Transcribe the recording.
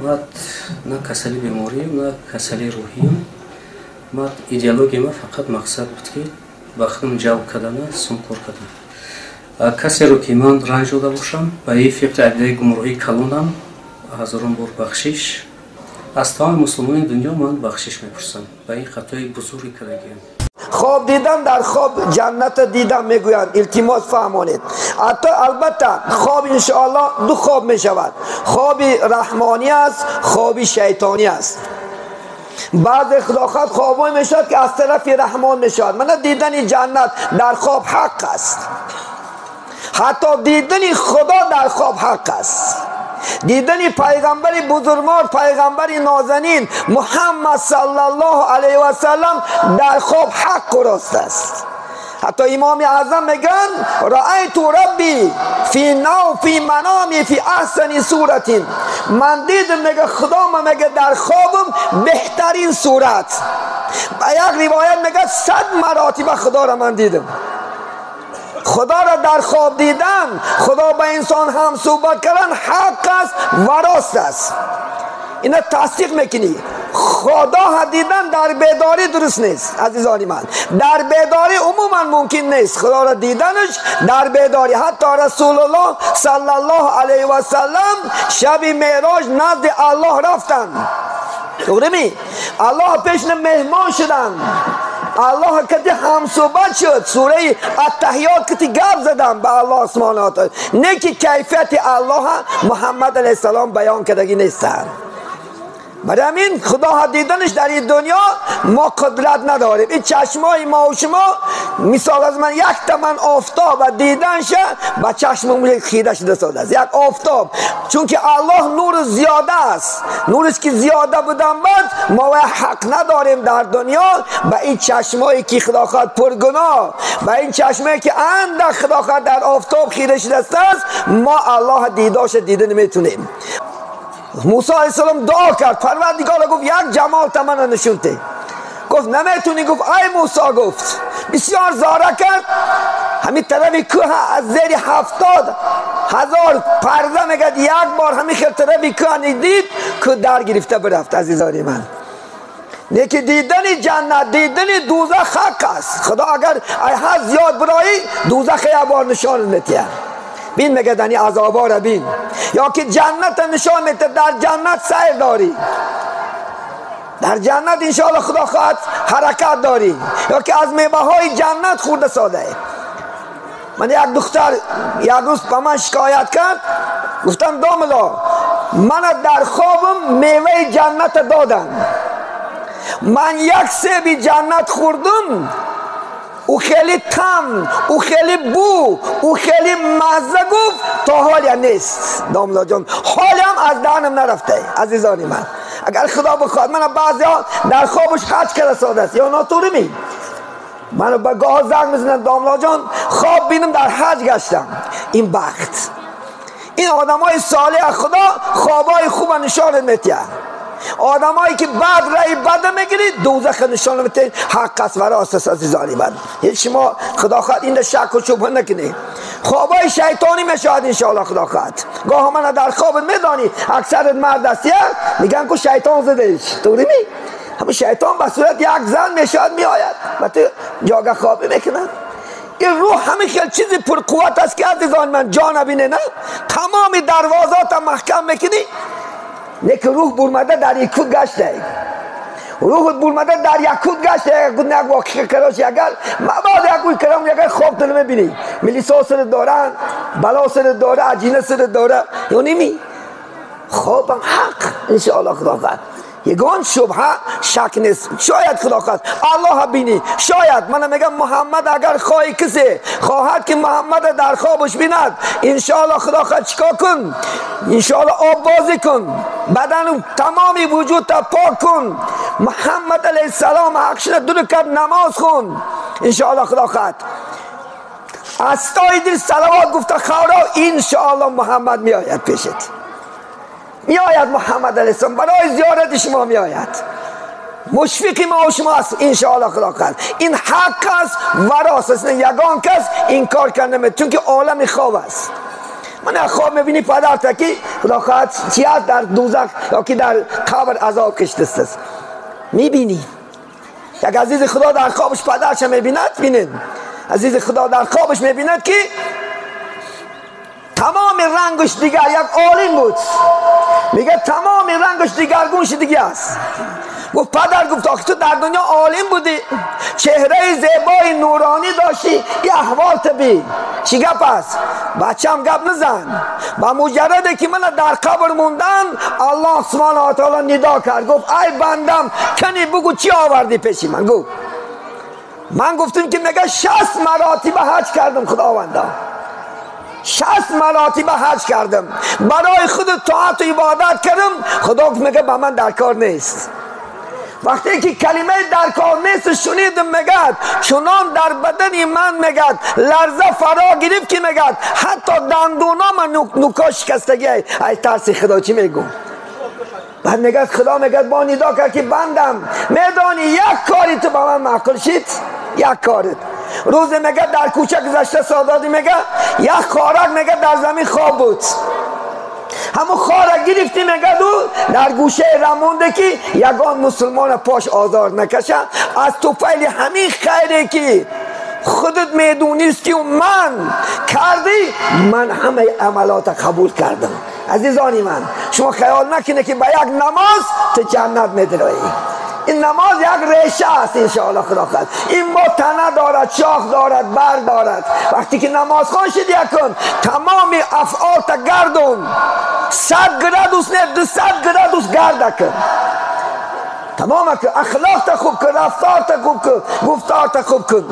Ман на касали беморием, на касали рӯҳием. Ман идеология ма фақат мақсад буд, ки ба худам ҷалб кардана, сум кор кардам. Касеро ки ман ранҷ дода бошам, ба ин фикри абидаи гумроҳии калонам ҳазорон бор бахшиш. Аз тамоми мусулмони дунё ман бахшиш мепурсам ба ин хатои бузурги кардагиам. Хоб дидан, дар хоб ҷаннат дидан мегӯянд, илтимос фаҳмонед. Ҳатто албатта хоб иншоаллоҳ ду хоб мешавад: хоби раҳмонӣ аст, хоби шайтонӣ аст. Баъзе худохоҳ хобҳое мешавад, ки аз тарафи раҳмон мешавад. Мана дидани ҷаннат дар хоб ҳақ аст, ҳатто дидани худо дар хоб ҳақ аст, дидани пайғамбари бузургвор, пайғамбари нозанин Муҳаммад саллаллоҳу алайҳи васаллам дар хоб ҳаққу рост аст. Ҳатто имоми аъзам мегӯянд: раайту рабби фи нав фи маноми фи аҳсани суратин. Ман дидам, мега, худома, мега, дар хобам беҳтарин сурат. Ба як ривоят мега, 100 маротиба худоро ман дидам. Худоро дар хоб дидан, худо ба инсон ҳам суҳбат кардан ҳақ аст ва рост аст. Ина тасдиқ мекунӣ. Худо дидан дар бедорӣ дуруст нест, азизони ман. Дар бедорӣ умуман мумкин нест худоро диданаш дар бедорӣ. Ҳатто расулуллоҳ саллаллоҳу алайҳи васаллам шаби меъроҷ назди аллоҳ рафтанд. Туғрими? Аллоҳ пешна меҳмон шуданд. Аллоҳ кати ҳамсӯҳбат шуд. Сураи аттаҳиёт кати гап задам ба Аллоҳ субҳонаҳу ва таъола. Не ки кайфияти Аллоҳ Муҳаммад алайҳиссалом баён кардагӣ нестанд. Барои ҳамин худо диданаш дар ин дунё мо қудрат надорем. Ин чашмои мо ва шумо, мисол аз ман як таман офтоб диданша ба чашмам хира шуда содааст. Як офтоб, чунки Аллоҳ нур зиёда аст. Нуриш ки зиёда будан бад, мо ҳақ надорем дар дунё ба ин чашмое ки худо хоҳад пургуноҳ, ба ин чашмое ки андак худо хоҳад дар офтоб хира шудааст, мо Аллоҳ дидоша дида наметунем. Мусо алайҳиссалом дуо кард, Парвардигор гуфт: як ҷамол мана нишон де. Гуфт: наметунӣ. Гуфт: ай Мусо, гуфт. Бисёр зора кард. Ҳамин тарафи кӯҳ аз зери 70,000 парда мегад, як бор ҳамин хел тарафи кӯҳ дид, кӯҳ дар гирифта бирафт. Азизони ман, неки дидани ҷаннат, дидани дӯзах ҳақ аст. Худо агар ай ҳад зиёд бироӣ, дӯзах як бор нишон метиҳад. Бин, мегӯяд, ани азобора бин. Ё ки ҷанната нишон метиҳад, дар ҷаннат сайр дорӣ, дар ҷаннат иншоалло худо хоҳад ҳаракат дорӣ, ё ки аз меваҳои ҷаннат хӯрда содае. Ман як духтар як рӯз ба ман шикоят кард, гуфтам: домулло, мана дар хобам меваи ҷанната доданд, ман як себи ҷаннат хӯрдум, ӯ хеле там, ӯ хеле бу, ӯ хеле мазза, гуфт, то ҳолия нест, домлоҷон, ҳолиам аз даҳанам нарафта. Азизони ман, агар худо бихоҳад, мана баъзеҳо дар хобаш ҳаҷ карда содааст ё нотурими. Мана ба гоҳ занг мезананд: домлоҷон, хоб бинам дар ҳаҷ гаштам. Ин бахт, ин одамои солеҳ худо хобҳои хуба нишонат метиҳад. Одамое ки бад раи бада мегирид, дӯзаха нишон метиҳад. Ҳақ аст ва рост аст, азизони ман. Ҳеҷ шумо худо хоҳад инда шакку шубҳа накунед. Хобҳои шайтонӣ мешавад иншоалло худо хоҳад. Гоҳо мана дар хобат медонӣ, аксарат мард аст, я мегӯянд ку шайтон задаиш, туғрими? Ҳамин шайтон ба сурат як зан мешавад, меояд ба ту ҷога хобӣ мекунад. Ин рӯҳ ҳамин хел чизи пурқувват аст, ки азизони ман, ҷо набине, на тамоми дарвозаота маҳкам мекунӣ, неки рӯҳ бурмада дар якут гашта, рӯҳут бурмада дар якут гашта. Як воқиқа карош, агар мабодо як уй карам, агар хоб ту намебинӣ, милисо сарат доранд, бало сарат дора, аҷина сарат дора ё неми. Хобам ҳақ иншоалло худо хоҳад, ягон шубҳа шак нест. Шояд худо хоҳад Аллоҳ бинӣ, шояд мана мегам Муҳаммад, агар хоҳӣ, кисе хоҳад ки Муҳаммада дар хобаш бинад, иншоалло худо хоҳад, чикор кун? Иншоалло об бозӣ кун, бадану тамоми вуҷудта пок кун, Муҳаммад алайҳиссалом ҳақшина ду ракат намоз хун, иншоалло худо хоҳад аз тои дил салавот гуфта хавро, иншоалло Муҳаммад меояд пешет, меояд. Муҳаммад алайҳиссалом барои зиёрати шумо меояд, мушфиқи мо ва шумо аст иншоалло худо хоҳад. Ин ҳақ аст ва рост аст, ягон кас инкор карда наметавонад, чунки олами хоб аст. من خواب میبینی پدرت که خدا خواهد چی هست در دوزخ یا که در قبر عذاب کشته است. میبینی یک عزیز خدا در خوابش پدرش میبیند. بینید، عزیز خدا در خوابش میبیند که تمام رنگش دیگر، یک عالم بود، میگه تمام رنگش دیگرگون دیگه است. گفت پدر، گفت آخه تو در دنیا عالم بودی، چهره زیبای نورانی داشتی، یه احوال بی چی گپ است؟ بچم گپ نزن. با مجرده که من در قبر موندن، الله سبحانه و تعالی ندا کرد، گفت ای بندم، کنی بگو چی آوردی پیشی من؟ گفت من گفتم که میگه 60 مراتب حج کردم خداوندا، 60 مراتب حج کردم، برای خود طاعت و عبادت کردم. خدا گفت میگه با من در کار نیست. وقتی که کلمه در کار نیست شنیدم، میگد چنان در بدن من میگد لرزه فرا گرفت که میگد حتی دندونا من نوکا شکستگی ای ترس خدا. چی میگم؟ بعد میگد خدا میگد با ندا کرد که بندم، میدانی یک کاری تو با من معقول شد؟ یک کارت. روز میگه در کوچه گذشته سادادی، میگه یک خارک میگه در زمین خواب بود، همون خارک گرفتی، میگه دو در گوشه رمونده که یگان مسلمان پاش آزار نکشه. از توفیل همین خیره که خودت میدونیستی و من کردی، من همه عملات قبول کردم. عزیزانی من، شما خیال نکنه که با یک نماز تو جنت میدرایی. این نماز یک ریشه است، انشاءالله خدا خواهد این با تنه دارد، شاخ دارد، بر دارد. وقتی که نماز خوان شد، یکن تمام افعال تا گردون 100 градус نه، 200 градус گرد کن، تمام کن، اخلاق تا خوب کن، رفتار تا خوب کن، گفتار تا خوب کن.